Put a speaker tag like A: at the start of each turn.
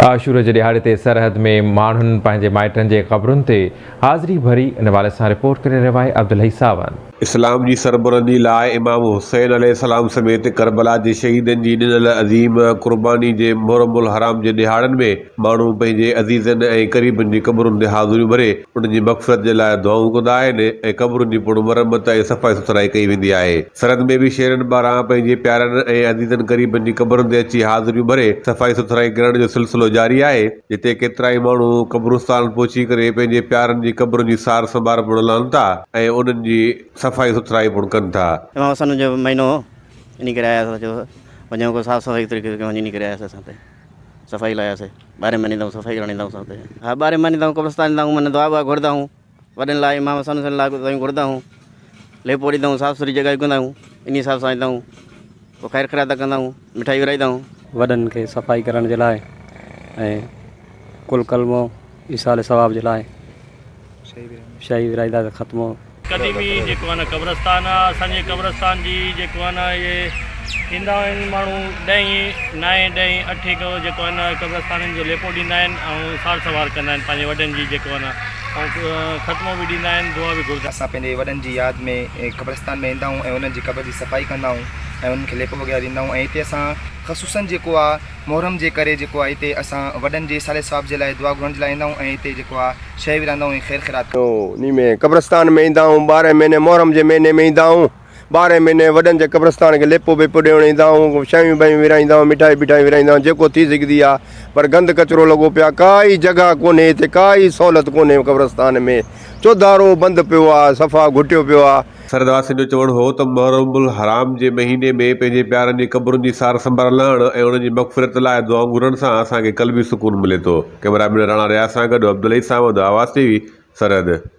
A: عاشور جي ڏهاڙي تي سرحد ۾ ماڻهن پنهنجي مائٽن جي قبرن تي حاضري ڀري، ان حوالي سان رپورٽ ڪري رهيو آهي عبدالحئي ساوند.
B: اسلام جي سربلندي لاء امام حسين عليه السلام سميت ڪربلا جي شهيدن جي ڏنل عظيم قرباني جي محرم الحرام جي ڏهاڙن ۾ ماڻهو پنهنجي عزيزن ۽ قريبن جي قبرن تي حاضريون ڀري انهن جي مغفرت جي لاء دعائون ڪندا آهن ۽ قبرن جي پڻ مرمت ۽ صفائي سٿرائي ڪئي ويندي آهي. سرحد ۾ به شهرين پاران پنهنجي پيارن ۽ عزيزن قريبن جي قبرن تي اچي حاضريون ڀري صفائي سٿرائي ڪرڻ جو سلسلو جاري آهي، جتي ڪيترائي ماڻهو قبرستان پهچي ڪري پنهنجي پيارن جي قبرن جي سار سنڀار پڻ لهن ٿا ۽ انهن جي صفائي سٿرائي پڻ ڪن ٿا.
C: امام حسن جو مهينو هو انهي ڪري آياسين چيو وڃون ڪو صاف صفائي طريقي سان وڃي انهي ڪري آياسين اسان هتي صفائي لاء آياسين. ٻارهين مهيني ايندا آهيون صفائي ڪرڻ ايندا آهيون اسان هتي. ها ٻارهين مهيني ايندا آهيون قبرستان ايندا آهيون معنيٰ دعا وعا گهرندا آهيون وڏن لاء امام حسن حسين لاء دعائون گهرندا آهيون ليپو ڏيندا آهيون صاف سٿري جڳهه ڪندا آهيون انهي حساب سان ايندا آهيون پوء خير خيرات ڪندا آهيون مٺائي ورهائيندا آهيون.
D: وڏن کي صفائي ڪرڻ جي لاء ۽ قل ڪلمو ايصال ثواب جي لاء شيء ورهائيندا ته ختمو.
E: قديمي جيڪو آهي نه قبرستان آهي اسان جي قبرستان جي جيڪو آهي نه اهي ايندا آهن ماڻهو ڏهين نائين ڏهين اٺين کان جيڪو آهي نه قبرستانن جو ليپو ڏيندا آهن ۽ سار سنوار ڪندا آهن پنهنجي وڏن جي جيڪو آهي نه ۽ ختمو به ڏيندا آهن دعا به گهرندا
F: اسان پنهنجي وڏن جي ياد ۾ قبرستان ۾ ايندا آهيون ۽ انهن جي قبر جي صفائي ڪندا آهيون ۽ انهن کي ليپو وغيره ڏيندا آهيون ۽ هتي اسان خصوصن جيڪو آهي محرم جي ڪري جيڪو آهي هتي اسان وڏن جي ايصال ثواب جي لاء دعا گهرڻ جي لاء ايندا آهيون ۽ هتي جيڪو آهي شيء ورهائيندا آهيون ۽ خير خيرات ڪندا
G: انهي ۾ قبرستان ۾ ايندا آهيون ٻارهين مهيني محرم جي مهيني ۾ ايندا آهيون ٻارهين مهيني وڏن جي قبرستان کي ليپو ٻيپو ڏيڻ ايندا آهيون شيون بيون ورهائيندا آهيون مٺائي بٺائي ورهائيندا آهيون جيڪو ٿي سگهندي آهي پر گند ڪچرو لڳو پيو آهي ڪائي جڳهه ڪونهي هتي ڪائي سهولت ڪونهي قبرستان ۾ چوڌارو بند پيو آهي صفا گهٽيو پيو آهي.
B: سرحد واسين جو چوڻ هو ته محرم الحرام جي مهيني ۾ پنهنجي پيارن جي قبرن جي سار سنڀار لهڻ ۽ انهن جي مغفرت لاء دعائون گهرڻ سان اسان کي قلبي سڪون ملي ٿو. ڪئميرا مين راڻا رياض سان گڏ عبدالحئي ساوند، آواز ٽي وي، سرحد.